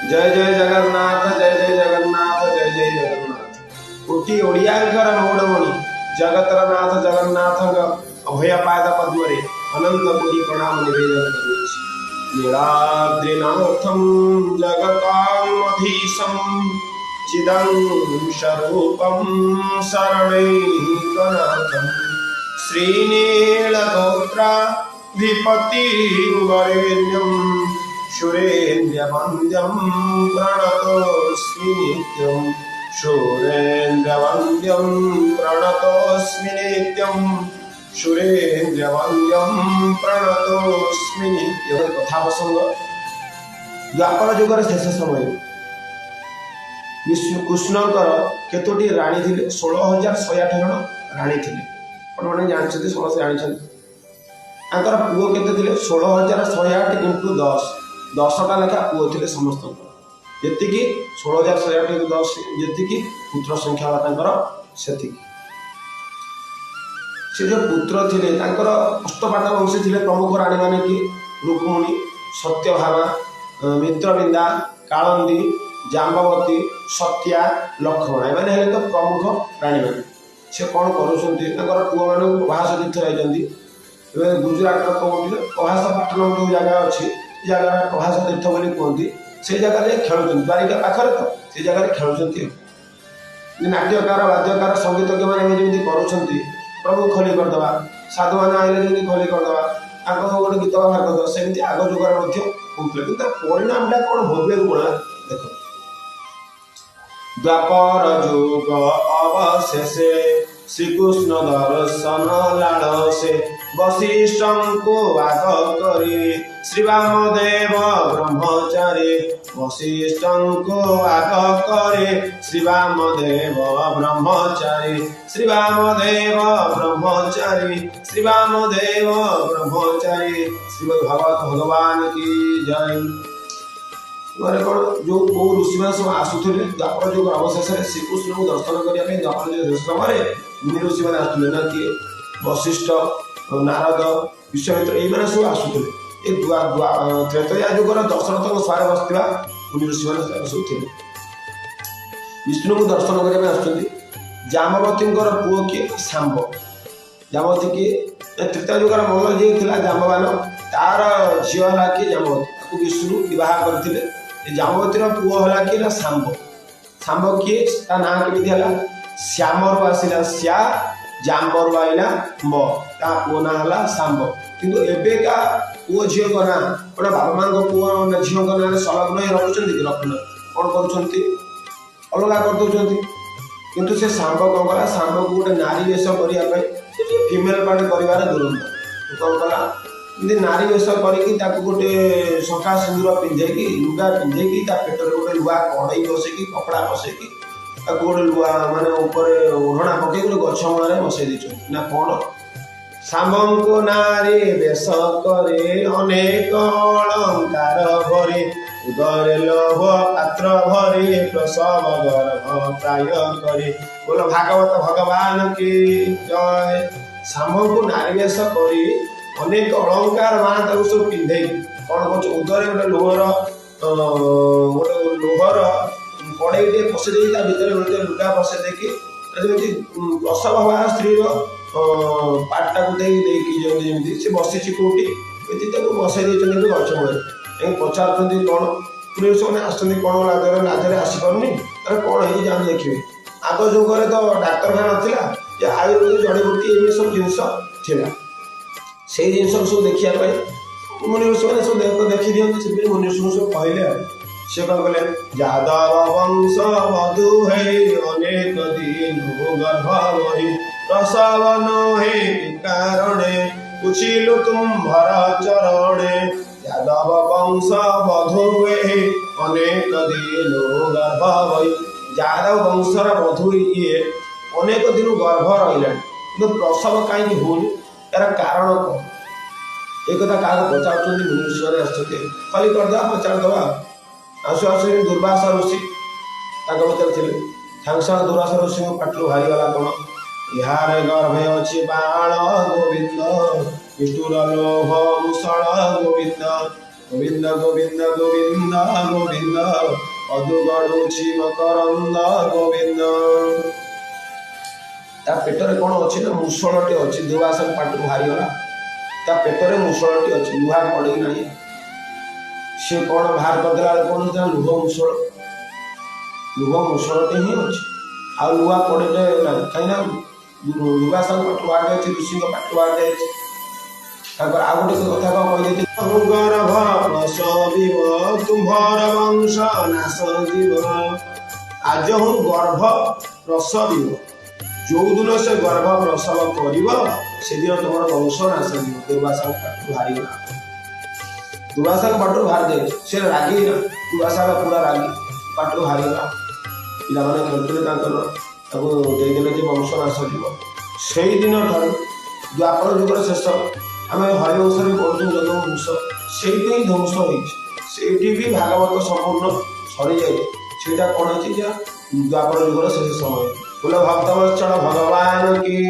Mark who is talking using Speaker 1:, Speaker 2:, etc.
Speaker 1: ଜୟ ଜୟ ଜଗନ୍ନାଥ, ଜୟ ଜୟ ଜଗନ୍ନାଥ, ଜୟ ଜୟ ଜଗନ୍ନାଥ। କୋଟି ଓଡ଼ିଆଙ୍କର ମୌଡ଼ମଣି ଜଗତର ନାଥ ଜଗନ୍ନାଥଙ୍କ ଅଭୟ ପାଦ ପଦ୍ମରେ ଅନନ୍ତ କୋଟି ପ୍ରଣାମ ନିବେଦନ କରୁଅଛି। ନୀଳାଦ୍ରିନାଥಂ ଜଗତାମଧୀଶಂ ଚିଦଂଶରୂପಂ ଶରଣୈକନାଥಂ ଶ୍ରୀନୀଳଗୋତ୍ରାଧିପତିं ବରେଣ୍ୟಂ ସୁରେନ୍ଦ୍ରବନ୍ଦ୍ୟಂ ପ୍ରଣତୋऽସ୍ମି ନିତ୍ୟಂ, ସୁରେନ୍ଦ୍ରବନ୍ଦ୍ୟಂ ପ୍ରଣତୋऽସ୍ମି ନିତ୍ୟಂ, ସୁରେନ୍ଦ୍ରବନ୍ଦ୍ୟಂ ପ୍ରଣତୋऽସ୍ମି ନିତ୍ୟಂ। କଥା ପ୍ରସଙ୍ଗ, ଦ୍ୱାପର ଯୁଗର ଶେଷ ସମୟ। ବିଷ୍ଣୁ କୃଷ୍ଣଙ୍କର କେତୋଟି ରାଣୀ ଥିଲେ? 16,108 ଜଣ ରାଣୀ ଥିଲେ। ଆପଣମାନେ ଜାଣିଛନ୍ତି, ସମସ୍ତେ ଜାଣିଛନ୍ତି। ତାଙ୍କର ପୁଅ କେତେ ଥିଲେ? 16,108 ଇଣ୍ଟୁ 10, 10ଟା ଲେଖା ପୁଅ ଥିଲେ ସମସ୍ତଙ୍କର। ଯେତିକି 16,108 ଇଣ୍ଟୁ 10, ଯେତିକି ପୁତ୍ର ସଂଖ୍ୟା ହେଲା ତାଙ୍କର ସେତିକି। ସେ ଯୋଉ ପୁତ୍ର ଥିଲେ, ତାଙ୍କର ଅଷ୍ଟପାଟ ବଂଶୀ ଥିଲେ। ପ୍ରମୁଖ ରାଣୀମାନେ କିଏ? ରୁକ୍ମିଣୀ, ସତ୍ୟଭାମା, ମିତ୍ରବିନ୍ଦା, କାଳନ୍ଦୀ, ଜାମ୍ବବତୀ, ସତ୍ୟା, ଲକ୍ଷ୍ମଣ, ଏମାନେ ହେଲେ ତ ପ୍ରମୁଖ ରାଣୀମାନେ। ସେ କ'ଣ କରୁଛନ୍ତି? ତାଙ୍କର ପୁଅମାନଙ୍କୁ ପ୍ରଭାସ ତୀର୍ଥ ଯାଇଛନ୍ତି। ଏବେ ଗୁଜୁରାଟର କୋଉଠି ପ୍ରଭାସ ପାଟଣ ଯୋଉ ଜାଗା ଅଛି, ସେ ଜାଗାରେ ପ୍ରଭାସ ତୀର୍ଥ ବୋଲି କୁହନ୍ତି। ସେଇ ଜାଗାରେ ଯାଇ ଖେଳୁଛନ୍ତି। ଦ୍ୱାରିକା ପାଖରେ ତ, ସେଇ ଜାଗାରେ ଖେଳୁଛନ୍ତି। ଆଉ ନାଟ୍ୟକାର, ବାଦ୍ୟକାର, ସଙ୍ଗୀତଜ୍ଞ ମାନେ ଏବେ ଯେମିତି କରୁଛନ୍ତି, ପ୍ରଭୁ ଖଲି କରିଦେବା, ସାଧୁମାନେ ଆଇଲେ ଯେମିତି ଖଲି କରିଦେବା, ଆଗ ଗୋଟେ ଗୀତ ବାହାର କରିଦେବା, ସେମିତି ଆଗ ଯୁଗରେ ମଧ୍ୟ ହଉଥିଲା। କିନ୍ତୁ ତାର ପରିଣାମଟା କ'ଣ ଭୋଗିବାକୁ ପଡ଼ିଲା ଦେଖ। ଦ୍ୱାପର ଯୁଗ ଅବଶେଷେ ଶ୍ରୀକୃଷ୍ଣ ଦର୍ଶନ ଲାଳସେ ବଶିଷ୍ଠଙ୍କୁ ଆଗ କରି ଶ୍ରୀବାମଦେବ ବ୍ରହ୍ମଚାରୀ, ବଶିଷ୍ଠଙ୍କୁ ଆଗ କରି ଶ୍ରୀବାମଦେବ ବ୍ରହ୍ମଚାରୀ, ଶ୍ରୀବାମଦେବ ବ୍ରହ୍ମଚାରୀ, ଶ୍ରୀବାମଦେବ ବ୍ରହ୍ମଚାରୀ। ଶ୍ରୀମଦ୍ ଭାଗବତ ଭଗବାନ କି ଜୟ। ମାନେ କ'ଣ, ଯୋଉ କୋଉ ଋଷିମାନେ ସବୁ ଆସୁଥିଲେ ଦ୍ୱାପର ଯୁଗ ଅବଶେଷରେ ଶ୍ରୀକୃଷ୍ଣଙ୍କୁ ଦର୍ଶନ କରିବା ପାଇଁ? ଦ୍ୱାପର ଯୁଗ ଶେଷ ସମୟରେ ମୁନି ଋଷିମାନେ ଆସୁଥିଲେ ନା କିଏ? ବଶିଷ୍ଠ, ନାରଦ, ବିଶ୍ୱାମିତ୍ର, ଏଇମାନେ ସବୁ ଆସୁଥିଲେ। ଏ ତ୍ରେତୟା ଯୁଗର ଦଶରଥଙ୍କ ସଭାରେ ବସିଥିବା ମୁନି ଋଷିମାନେ ସବୁ ଥିଲେ। ବିଷ୍ଣୁଙ୍କୁ ଦର୍ଶନ କରିବା ପାଇଁ ଆସୁଛନ୍ତି। ଜାମ୍ବବତୀଙ୍କର ପୁଅ କିଏ? ଶାମ୍ବ। ଜାମ୍ବତୀ କିଏ? ତ୍ରେତୟା ଯୁଗର ମଲ୍ଲ ଯିଏ ଥିଲା ଜାମ୍ବବାନ, ତାର ଝିଅ ହେଲା କିଏ? ଜାମ୍ବତୀ। ତାକୁ ବିଷ୍ଣୁ ବିବାହ କରିଥିଲେ। ଏ ଜାମ୍ବତୀର ପୁଅ ହେଲା କିଏ ନା ଶାମ୍ବ। ଶାମ୍ବ କିଏ? ତା ନାଁ କେମିତି ହେଲା? ଶ୍ୟାମରୁ ଆସିଲା ଶ୍ୟା, ଜାମ୍ବରୁ ଆଇଲା ମ୍ବ, ତା ପୁଅ ନାଁ ହେଲା ଶାମ୍ବ। କିନ୍ତୁ ଏବେକା ପୁଅ ଝିଅଙ୍କ ନାଁ ଗୋଟେ ବାପା ମାଙ୍କ ପୁଅ ନା ଝିଅଙ୍କ ନାଁରେ ସଂଲଗ୍ନ ହେଇ ରଖୁଛନ୍ତି କି? ରଖୁନାହାନ୍ତି। କ'ଣ କରୁଛନ୍ତି? ଅଲଗା କରିଦଉଛନ୍ତି। କିନ୍ତୁ ସେ ଶାମ୍ବ କ'ଣ କଲା? ଶାମ୍ବକୁ ଗୋଟେ ନାରୀ ବେଶ କରିବା ପାଇଁ, ସେ ଟିକେ ଫିମେଲ ପାର୍ଟ କରିବାର ଦୁରନ୍ତ, କ'ଣ କଲା? ଏମିତି ନାରୀ ବେଶ କରିକି ତାକୁ ଗୋଟେ ଶଙ୍ଖା ସିନ୍ଦୁର ପିନ୍ଧେଇକି, ଲୁଗା ପିନ୍ଧେଇକି, ତା ପେଟରେ ଗୋଟେ ଲୁହା କଡ଼େଇ ବସେଇକି, କପଡ଼ା ବସେଇକି, ତାକୁ ଗୋଟେ ଲୁହା ମାନେ ଉପରେ ଓଢ଼ଣା ପକେଇକି ଗୋଟେ ଗଛ ମୂଳରେ ବସେଇ ଦେଇଛନ୍ତି ନା କ'ଣ? ଶାମ୍ବଙ୍କୁ ନାରୀ ବେଶ କରି ଅନେକ ଅଳଙ୍କାର ଭରି ଉଦରେ ଲୌହ ପାତ୍ର ଭରି ପ୍ରସବ ଗର୍ଭ ପ୍ରାୟ କରି। ବୋଲ ଭାଗବତ ଭଗବାନ କି ଜୟ। ଶାମ୍ବଙ୍କୁ ନାରୀ ବେଶ କରି ଅନେକ ଅଳଙ୍କାର ମା ତାକୁ ସବୁ ପିନ୍ଧେଇକି କ'ଣ କରୁଛି? ଉଦରେ ଗୋଟେ ଲୌହର କଡ଼େଇ ଟିକେ ପଶେଇ ଦେଇକି, ତା ଭିତରେ ଗୋଟେ ଲୁଗା ପଶେଇ ଦେଇକି, ଯେମିତି ପ୍ରସବ ହବା ସ୍ତ୍ରୀର ପାଟଟାକୁ ଦେଇ ଦେଇକି, ଯେମିତି ଯେମିତି ସେ ବସିଛି କୋଉଠି, ଏମିତି ତାକୁ ବସେଇ ଦେଇଛନ୍ତି ଗୋଟେ ଗଛ ମୂଳରେ। ଯାଇ ପଚାରୁଛନ୍ତି କ'ଣ, ପୁଲିସ ମାନେ ଆସୁଛନ୍ତି, କ'ଣ ଲାଜରେ ଲାଜରେ ଆସିପାରୁନି, ତାର କ'ଣ ହେଇଛି ଯାଆନ୍ତୁ ଦେଖିବେ। ଆଗ ଯୁଗରେ ତ ଡାକ୍ତରଖାନା ନଥିଲା ଯେ ଆୟୁର୍ବେଦ, ଜଡ଼ିବୁଟି ଏମିତି ସବୁ ଜିନିଷ ଥିଲା। ସେଇ ଜିନିଷକୁ ସବୁ ଦେଖିବା ପାଇଁ ମୁନି ଋଷିମାନେ ସବୁ ଦେଖି ଦିଅନ୍ତି। ସେଥିପାଇଁ ମୁନି ଋଷିଙ୍କୁ ସବୁ କହିଲେ। ଆଉ ସେ କ'ଣ କଲେ? ଯାଦବ ବଂଶ ବଧୁ ହେଇ ଅନେକ ଦିନ ଗର୍ଭ ବହି ପ୍ରସବ ନୋହେ କାରଣେ ପୁଛିଲୁ ତୁମ୍ଭର ଚରଣେ। ଯାଦବ ବଂଶ ବଧୁ ହେଇ ଅନେକ ଦିନ ଗର୍ଭ ବହି, ଯାଦବ ବଂଶର ବଧୁ ଇଏ ଅନେକ ଦିନ ଗର୍ଭ ରହିଲାଣି, କିନ୍ତୁ ପ୍ରସବ କାହିଁକି ହଉନି, ଏହାର କାରଣ କ'ଣ? ଏ କଥା କାହାକୁ ପଚାରୁଛନ୍ତି? ମୁନି ଋଷିମାନେ ଆସିଛନ୍ତି, ଖାଲି କରିଦେବା, ପଚାରିଦେବା। ଆସୁ ଆସୁ ଦୁର୍ବାସା ଋଷି ତାଙ୍କ ଭିତରେ ଥିଲେ। ସାଙ୍ଗେ ସାଙ୍ଗେ ଦୁର୍ବାସା ଋଷିଙ୍କ ପାଟିରୁ ବାହାରିଗଲା କ'ଣ? ଇହାରେ ଗର୍ଭେ ଅଛି ବାଳ ଗୋବିନ୍ଦ, ବିଷ୍ଣୁର ଲୋଭ ମୁସଳ ଗୋବିନ୍ଦ। ଗୋବିନ୍ଦ ଗୋବିନ୍ଦ ଗୋବିନ୍ଦ ଗୋବିନ୍ଦ, ମଧୁ ଗଡୁଛି ମକରନ୍ଦ ଗୋବିନ୍ଦ। ତା ପେଟରେ କ'ଣ ଅଛି ନା ମୂଷଳଟେ ଅଛି। ଦୁର୍ବାସା ପାଟିରୁ ବାହାରିଗଲା, ତା ପେଟରେ ମୂଷଳଟି ଅଛି, ଲୁହା କଡ଼େଇ ନାହିଁ। ସେ କ'ଣ ବାହାର କରିଦେଲା ବେଳେ କ'ଣ ହେଇଥିଲା? ଲୁହ ମୂଷଳ, ଲୁହ ମୂଷଳଟେ ହିଁ ଅଛି, ଆଉ ଲୁହା କଡ଼େଇଟେ ନାହିଁ। କାହିଁକିନା ଦୁର୍ବାସାଙ୍କ ପାଟିରୁ ବାହାରି ଯାଇଛି, ଋଷିଙ୍କ ପାଟିରୁ ବାହାରି ଯାଇଛି ତାଙ୍କର। ଆଉ ଗୋଟେ କଥା କ'ଣ କହିଦେଇଛି? ଗର୍ଭ ପ୍ରସବିବ, ତୁମ୍ଭର ବଂଶ ନାଶ ଯିବ। ଆଜ ହୁଁ ଗର୍ଭ ପ୍ରସବିବ, ଯୋଉଦିନ ସେ ଗର୍ଭ ପ୍ରସବ କରିବ, ସେଦିନ ତୁମର ବଂଶ ନାଶ ଯିବ। ଦୁର୍ବାସାଙ୍କ ପାଟିରୁ ବାହାରିଗଲା, ଦୁର୍ବାସାଙ୍କ ପାଟିରୁ ବାହାରି ଯାଇଛି। ସେ ରାଗି ନା, ଦୁର୍ବାସା ପୁରା ରାଗି, ପାଟିରୁ ବାହାରିଗଲା। ପିଲାମାନେ ଖେଳୁଥିଲେ ତାଙ୍କର, ତାକୁ ଦେଇଦେଲେ ଯେ ବଂଶ ନାଶ ଯିବ। ସେଇଦିନ ଠାରୁ ଦ୍ୱାପର ଯୁଗର ଶେଷ, ଆମେ ହରିବଂଶରେ ପଢୁଛୁ, ଯଦୁବଂଶ ସେଇଠି ହିଁ ଧ୍ୱଂସ ହେଇଛି। ସେଇଠି ବି ଭାଗବତ ସମ୍ପୂର୍ଣ୍ଣ ସରିଯାଇଛି। ସେଇଟା କ'ଣ ହେଇଛି ଯେ ଦ୍ୱାପର ଯୁଗର ଶେଷ ସମୟ। ବୋଲ ଭକ୍ତବତ୍ସଳ ଭଗବାନ କି।